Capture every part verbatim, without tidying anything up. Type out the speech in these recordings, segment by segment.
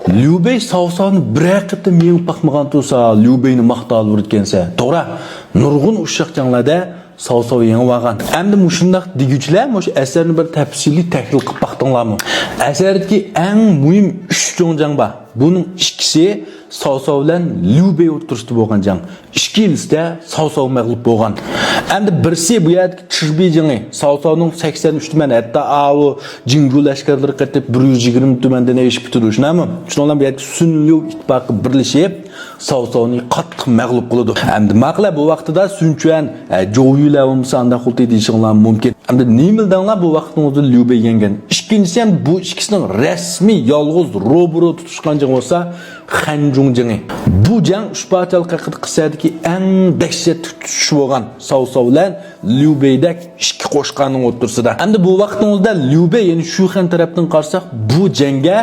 ليۇ بېي ساۋساۋنى بىرەر قېتىم يېڭىپ باقمىغان تۇرسا، ليۇ بېينى ماختاۋېلىۋېرىدىكەنسەن. توغرا، نۇرغۇن ئۇششاق جەڭلەردە ساۋساۋ يېڭىۋالغان. ئەمدى مۇشۇنداق دېگۈچىلەر مۇشۇ ئەسەرنى بىر تەپسىلىي تەھلىل قىلىپ باقتىڭلارمۇ؟ ئەسەردىكى ئەڭ مۇھىم ئۈچ چوڭ جەڭ بار. بۇنىڭ ئىككىسى ساۋساۋ بىلەن ليۇ بېي ئوتتۇرىسىدا بولغان جەڭ. ئىككىنچىسىدە ساۋساۋ مەغلۇپ بولغان. ئەمدى بىرسى بۇ يەردىكى چىربىي جېڭى. ساۋساۋنىڭ سەكسەن ئۈچ تۈمەن، ھەتتا ئاۋۇ جىڭجۇ لەشكەرلىرى قېتىپ بىر يۈز يىگىرمە تۈمەندىن ئېشىپ كېتىدۇ، شۇنداقمۇ؟ شۇنىڭ بىلەن بۇ يەردىكى سۈن ليۇ ئىتتىپاقى بىرلىشىپ، ساۋساۋنى قاتتىق مەغلۇپ قىلىدۇ. ئەمدى ماقۇلە، بۇ ۋاقتىدا سۈن چۈەن، ئە، جوۋ يۈلەر بولمىسا ئانداق قىلدى دېيىشىڭلار مۇمكىن. ئەمدى نېمە دەڭلار، بۇ ۋاقىتنىڭ ئۆزىدە ليۇ بېي يەڭگەن. ئىككىنچىسى ھەم بۇ ئىككىسىنىڭ رەسمىي يالغۇز روبىرو تۇتۇشقان جېڭى بولسا خەنجۇڭ جېڭى. بۇ جەڭ ئۈچ پارچىلىق ھەققىدە قىسسەدىكى ئەڭ دەھشەتلىك تۇتۇشۇش بولغان ساۋساۋ بىلەن ليۇ بېيدەك ئىككى قوچقارنىڭ ئوتتۇرىسىدا. ئەمدى بۇ ۋاقىتنىڭ ئۆزىدە ليۇ بېي، يەنى شۈخەن تەرەپتىن قارىساق، بۇ جەڭگە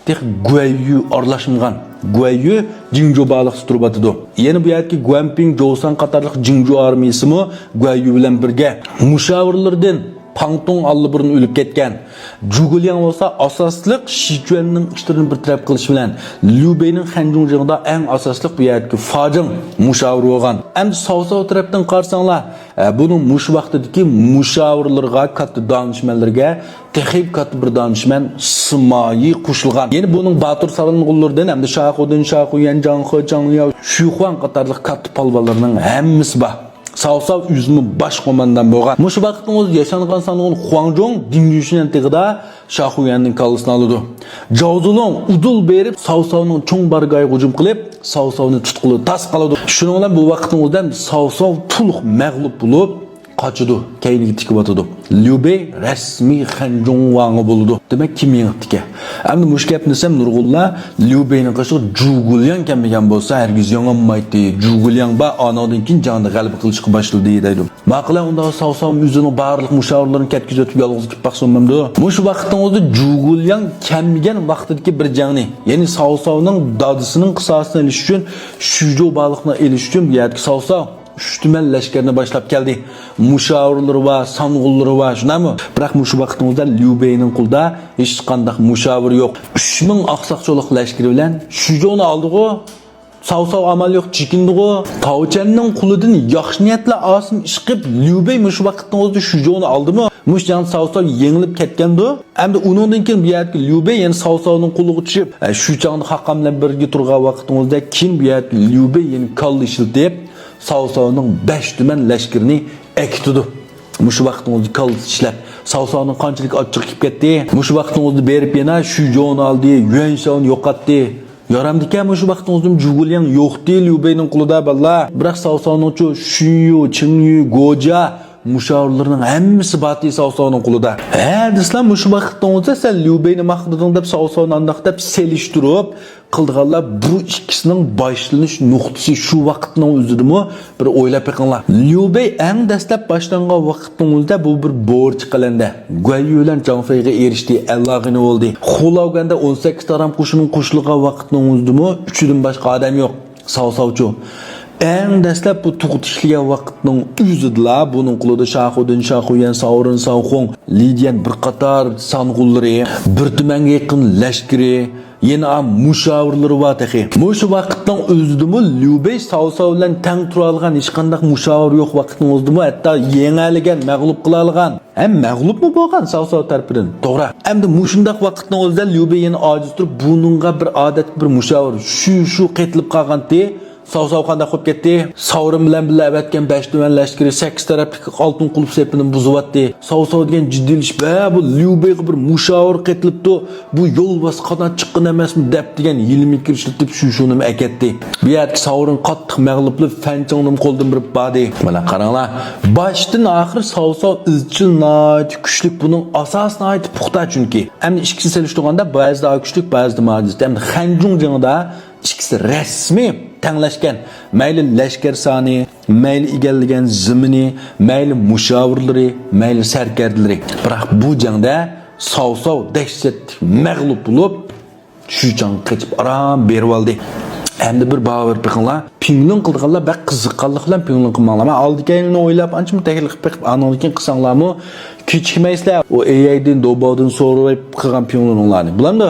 تېخى گۇەييۈ ئارىلاشمىغان. گۇەييۈ جىڭجۇ باغلىقتا تۇرۇۋاتىدۇ. يەنە بۇ يەردىكى گۇەنپىڭ، جوۋسان قاتارلىق جىڭجۇ ئارمىيىسىمۇ گۇەييۈ بىلەن بىرگە. مۇشاۋىرلىرىدىن پاڭتۇڭ ئاللىبۇرۇن ئۆلۈپ كەتكەن. جۇگۇلياڭ بولسا ئاساسلىق شىچۈەننىڭ ئىشلىرىنى بىر تەرەپ قىلىش بىلەن ليۇ بېينىڭ خەنجۇڭ جېڭىدا ئەڭ ئاساسلىق بۇ يەردىكى فاجىڭ مۇشاۋىرى بولغان. ئەمدى ساۋساۋ تەرەپتىن قارىساڭلار، ئە، بۇنىڭ مۇشۇ ۋاقتىدىكى مۇشاۋىرلىرىغا، كاتتا دانىشمەنلىرىگە تېخى كاتتا بىر دانىشمەن سىمايى قوشۇلغان. يەنە بۇنىڭ باتۇر سانغۇنلىرىدىن ھەمدە شاخۇدىن، شاخۇيۈەن، جاڭخې، جاڭلياۋ، شۈخۇەن قاتارلىق كاتتا پالۋانلارنىڭ ھەممىسى بار. ساۋساۋ ئۆزىمۇ باش قوماندان بولغان. مۇشۇ ۋاقىتنىڭ ئۆزىدە ياشانغان سانغۇن خۇاڭجۇڭ دىڭيۈشۈەن تېغىدا شاخۇيۈەننىڭ كاللىسىنى ئالىدۇ. جاۋزۇلۇڭ ئۇدۇل بېرىپ ساۋساۋنىڭ چوڭ بارگاھىغا ھۇجۇم قىلىپ، ساۋساۋنى تۇتقىلى تاس قالىدۇ. شۇنىڭ بىلەن بۇ ۋاقىتنىڭ ئۆزىدە ساۋساۋ تولۇق مەغلۇپ بولۇپ، قاچىدۇ، كەينىگە تىكىۋاتىدۇ. ليۇ بېي رەسمىي خەنجۇڭ ۋاڭى بولىدۇ. دېمەك، كىم يېڭىپتىكەن؟ ئەمدى مۇشۇ گەپنى دېسەم، نۇرغۇنلار ليۇ بېينىڭ قېشىغا جۇگۇلياڭ كەلمىگەن بولسا، ھەرگىز يېڭەلمايتتى. جۇگۇلياڭ بار، ئانىڭدىن كېيىن جەڭدە غەلىبە قىلىشقا باشلىدى، دەيدۇ. ماقۇل، ئۇنداق ساۋساۋ ئۆزىنىڭ بارلىق مۇشاۋىرلىرىنى كەتكۈزۈۋېتىپ، يالغۇز كېتىپ باقسا بولمامدۇ؟ مۇشۇ ۋاقىتنىڭ ئۆزىدە جۇگۇلياڭ كەلمىگەن ۋاقتىدىكى بىر جەڭنى، يەنى ساۋساۋنىڭ دادىسىنىڭ قىساسىنى ئېلىش ئۈچۈن، شۈجو باغلىقنى ئېلىش ئۈچۈن بۇ يەردىكى ساۋساۋ ئۈچ تۈمەن لەشكەرنى باشلاپ كەلدى. مۇشاۋىرلىرى بار، سانغۇنلىرى بار، شۇنداقمۇ؟ بىراق مۇشۇ ۋاقىتنىڭ ئۆزىدە ليۇ بېينىڭ قولىدا ھېچقانداق مۇشاۋىر يوق. ئۈچ مىڭ ئاقساقچىلىق لەشكىرى بىلەن شۈجونى ئالدىغۇ. ساۋساۋ ئامال يوق چېكىندىغۇ. تاۋچەننىڭ قولىدىن ياخشى نىيەتلەر ئاسىم ئىشقىپ، ليۇ بېي مۇشۇ ۋاقىتنىڭ ئۆزىدە شۈجونى ئالدىمۇ؟ مۇشۇ جەڭدە ساۋساۋ يېڭىلىپ كەتكەندۇ؟ ئەمدى ئۇنىڭدىن كېيىن بۇ يەردىكى ليۇ بېي يەنە ساۋساۋنىڭ قولىغا چۈشۈپ، ئە، شۈچاڭدا خاقان بىلەن بىرگە تۇرغان ۋاقىتنىڭ ئۆزىدە كېيىن بۇ يەردىكى ليۇ بېي يەنە كاللا ئىشلىتىپ، ساۋساۋنىڭ بەش تۈمەن لەشكىرىنى ئەكېتىدۇ. مۇشۇ ۋاقىتنىڭ ئۆزىدە كاللا ئىشلەپ، ساۋساۋنىڭ قانچىلىك ئاچچىقى كېلىپ كەتتى. مۇشۇ ۋاقىتنىڭ ئۆزىدە بېرىپ يەنە شۈجونى ئالدى، يۈەنشاۋنى يوقاتتى. يارامدىكەن، مۇشۇ ۋاقىتنىڭ ئۆزىدە جۇگۇلياڭ يوقتى ليۇ بېينىڭ قولىدا، بالىلار. بىراق ساۋساۋنىڭچۇ شۈنيۈ، چىڭيۈ، گوجيا مۇشاۋىرلىرىنىڭ ھەممىسى باتى ساۋساۋنىڭ قولىدا. ھە دېسىلا، مۇشۇ ۋاقىتنىڭ ئۆزىدە سەن ليۇ بېينى ماختىدىڭ دەپ، ساۋساۋنى ئانداق دەپ سېلىشتۇرۇپ قىلىدىغانلار، بۇ ئىككىسىنىڭ باشلىنىش نۇقتىسى شۇ ۋاقىتنىڭ ئۆزىدىمۇ بىر ئويلاپ بېقىڭلار. ليۇ بېي ئەڭ دەسلەپ باشلانغان ۋاقىتنىڭ ئۆزىدە بۇ بىر بورچى قەلەندە. گۇەنيۈ بىلەن جاڭ فېيغا ئېرىشتى، ئەللاغىنى بولدى. خۇ لاۋگەندە ئون سەككىز تارام قوشۇنىغا قوشۇلغان ۋاقىتنىڭ ئۆزىدىمۇ ئۈچىدىن باشقا ئادەم يوق. ساۋساۋچۇ ئەڭ دەسلەپ بۇ تۇغ تىكلىگەن ۋاقىتنىڭ ئۆزىدىلا بۇنىڭ قولىدا شاخۇدىن، شاخۇيۈەن، ساۋرىن، ساۋخۇڭ، لى دېگەن بىر قاتار سانغۇنلىرى، بىر تۈمەنگە يېقىن لەشكىرى، يەنە مۇشاۋىرلىرى بار تېخى. مۇشۇ ۋاقىتنىڭ ئۆزىدىمۇ ليۇ بېي ساۋساۋ بىلەن تەڭ تۇرالىغان، ھېچقانداق مۇشاۋىر يوق ۋاقىتنىڭ ئۆزىدىمۇ ھەتتا يېڭەلىگەن، مەغلۇپ قىلالىغان، ھەم مەغلۇپمۇ بولغان ساۋساۋ تەرىپىدىن. توغرا. ئەمدى مۇشۇنداق ۋاقىتنىڭ ئۆزىدە ليۇ بېي يەنە ئاجىز تۇرۇپ، بۇنىڭغا بىر ئادەتتىكى بىر مۇشاۋىر شۈ شۈ قېتىلىپ قالغانتى. ساۋساۋ قانداق بولۇپ كەتتى؟ ساۋرىن بىلەن بىللە ئەۋەتكەن بەش تۈمەن لەشكىرى سەككىز تەرەپلىك ئالتۇن قۇلۇپ سېپىنى بۇزۇۋەتتى. ساۋساۋ دېگەن جىددىيلىشىپ، ھە، بۇ ليۇ بېيغا بىر مۇشاۋىر قېتىلىپتۇ، بۇ يولۋاس قانات چىققىن ئەمەسمۇ دەپ دېگەن ھىيلە-مىكىر ئىشلىتىپ شۈشۈنىمۇ ئەكەتتى. بۇ يەردىكى ساۋرىن قاتتىق مەغلۇپ بولۇپ، فەنچىڭدىن قولدىن بېرىپ باردى. مانا قاراڭلار، باشتىن ئاخىر ساۋساۋ ئىزچىل ناھايىتى كۈچلۈك، بۇنىڭ ئاساسى ناھايىتى پۇختا چۈنكى. ئەمدى ئىككىسىنى سېلىشتۇرغاندا بەزىدە كۈچلۈك، بەزىدە ئاجىز. ئەمدى خەنجۇڭ جېڭىدا ئىككىسى رەسمىي تەڭلەشكەن. مەيلى لەشكەر سانى، مەيلى ئىگىلىگەن زېمىنى، مەيلى مۇشاۋىرلىرى، مەيلى سەركەردىلىرى. بىراق بۇ جەڭدە ساۋساۋ دەھشەتلىك مەغلۇپ بولۇپ، شۈچاڭغا قېچىپ ئاران بېرىۋالدى. ئەمدى بىر باۋېرىپ بېقىڭلار، پىڭلۇن قىلىدىغانلار بەك قىزىققانلىق بىلەن پىڭلۇن قىلماڭلار. مەن ئالدى كەينىنى ئويلاپ، ئانچە مۇتەھھىرلىك قىلىپ بېقىپ، ئانىڭدىن كېيىن قىلساڭلارمۇ، كېچىكمەيسىلەر. ئۇ ئېيەيدىن، دوباۋدىن سوراپ قىلغان پىڭلۇنۇڭلارنى. بولامدۇ؟